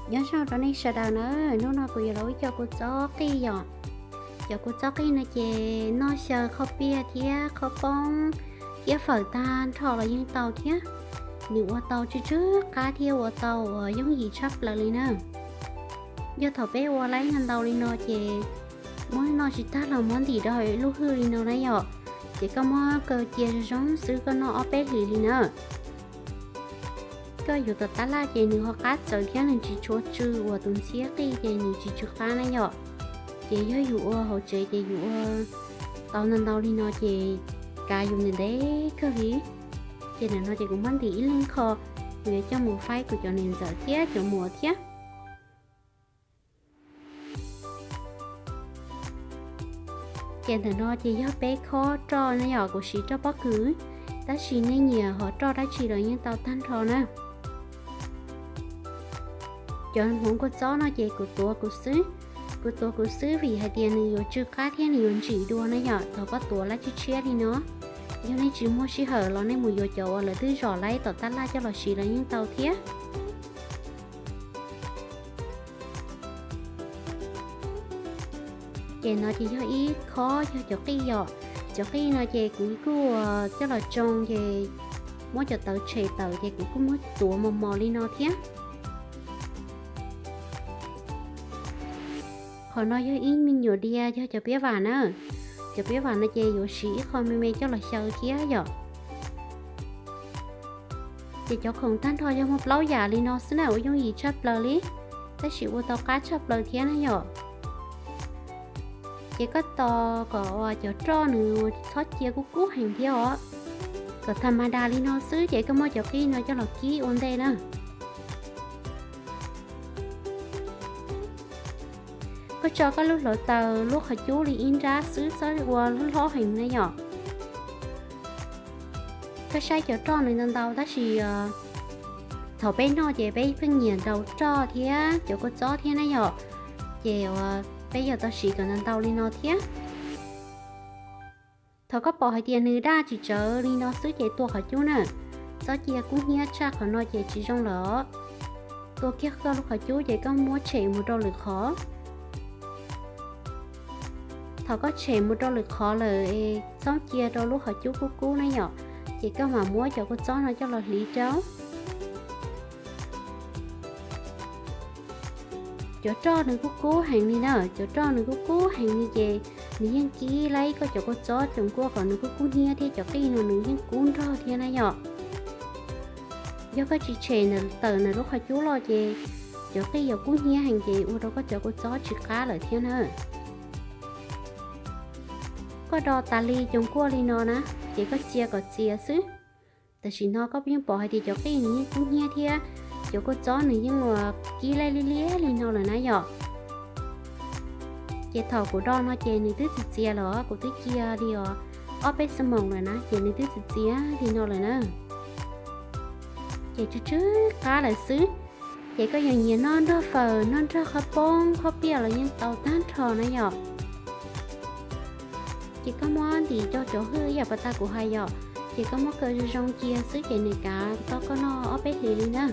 Nyob zoo rau nej sawv daws na, hnub no kuv yuav los ua cov kua txob qij yom. Cov kua txob qij no ces noj xyaw qhauj piaj thiab qhauv poob thiab fawm tag nrho los yeej tau thiab. Nws ua tau tsw tsw qab thiab ua tau uas yooj yim tshaj plaws li na. Yog thaum peb ua laib ntau ntau li no ces muab noj tsis tag los muab ntim rau hauv lub hwj li no na yom. Ces koj muab kaw cia zoo zoo xwb koj noj ob peb hlis li na. Koj yuav tom tab laj ces nws ho qab txawv thiab nws tsis tshua tsw uas tus ntxhiab qij ces nws tsis tsw qab na yom. Ces yog yus ua hauv tsev ces yus ua tau ntau ntau li no ces kav yus ntev ntev kawg li. Ces ntawm no ces kuv muab ntim ib leeg qho, kuv yuav coj mus faib kuv cov niam ntxawm thiab cov muam thiab. Ces ntawm no ces yog peb khob roj na yom, kuv siv roj pob kws, tab sis nej nyiam hom roj dab tsi los yeej tau tag nrho na. Cov hmoov kua txob no ces kuv tuav kuv xwb. Kuv tuav kuv xwb vim hais tias nws yuav tsw qab thiab nws yuav ntsim dua na yom, thaum koj tuav lab tshiab tshiab li no. Yog nej tsis muaj sij hawm los nej mus yuav cov uas lawv twb zom laib tom tab laj coj los siv los yeej tau thiab. Ces no ces yog ib khob yog cov qij yom. Cov qij no ces kuv kuj coj los tsoo ces muab cov tawv tshem tawm ces kuv kuj muab tuav mos mos li no thiab. Qhov no yog ib me nyuam diav yog cov piab vam na. Cov piab vam no ces yuav siv ib qho me me coj los xyaw thiab yom. Ces cov khoom tag nrho yog muaj plaub yam li no xwb na, ua yooj yim tshaj plaws li, tab sis ua tau qab tshaj plaws thiab na yom. Ces koj tos kom cov roj nws txhob cia kub kub heev thiab os. Kom tham ma das li no xwb ces koj muab cov qij no coj los kib ua ntej na. Koj tso koj lub hlawv taws lub qhov cub li ib nrab xwb, txhob ua hlob hlob heev na yom. Koj saib cov roj nws ntau ntau tab sis thaum peb noj ces peb pheej nyiam ntaus roj thiab cov kua txob thiab na yom. Ces peb yuav tau siv kom ntau ntau li no thiab. Thaum koj pom hais tias nws daj tsis tsawv li no xwb ces tua qhov cub na. Txhob cia kub hnyiab tshaj qhov no ces tsis zoo lawm. Tua kiag koj lub qhov cub ces koj muab tshem mus rau lwm qhov. Thaum koj tshem mus rau lwm qhov lawm es txhob cia rau lub qhov cub kub kub na yom, ces koj mam muab cov kua txob no coj los hliv rau. Cov roj nws kub kub heev li na, cov roj nws kub kub heev li ces nws yeej kib laib koj cov kua txob coom kuaj kom nws kub kub hnyiab thiab cov qij no nws yeej kub nrog thiab na yom. Yog koj tsis tshem tawm ntawm lub qhov cub los ces cov qij yuav kub hnyiab heev ces ua rau koj cov kua txob tsis qab lawm thiab na. Koj do tas li coom kuaj li no na, ces koj cia kom txias xwb. Tam sim no koj yeej pom hais tias cov qij nws yeej kub hnyiab thiab cov kua txob nws yeej ua kib laib liab liab li no lawm na yom. Ces thaum kuv do no ces nws twb txias txias lawm, kuv twb cia li os ob peb xuab moos lawm na ces nws twb txias txias li no lawm na. Ces tsw tsw qab lawm xwb. Ces koj yuav nyiam noj nrog fawm, noj nrog qhov poob qhov piaj los yeej tau tag nrho na yom. Ces koj muab ntim rau cov hwj ib yam pas tas kuv hais yom, ces koj muab kaw zoo zoo cia xwb ces nws kav tau koj noj ob peb hlis li na.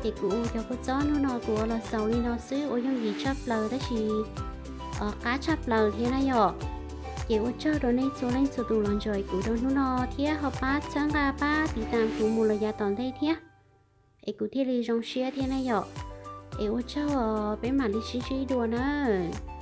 Ces kuv ua cov kua txob hnub no kuv ua los xaus li no xwb, ua yooj yim tshaj plaws tab sis qab tshaj plaws thiab na yom. Ces ua tsaug rau nej txhua leej txhua tus los nrog kuv rau hnub no thiab ho pab txhawb nqa pab tiv tas kuv mus los yav tom ntej thiab, es kuv thiaj li zoo siab thiab na yom. Es ua tsaug, peb mam li sib ntsib dua nawb.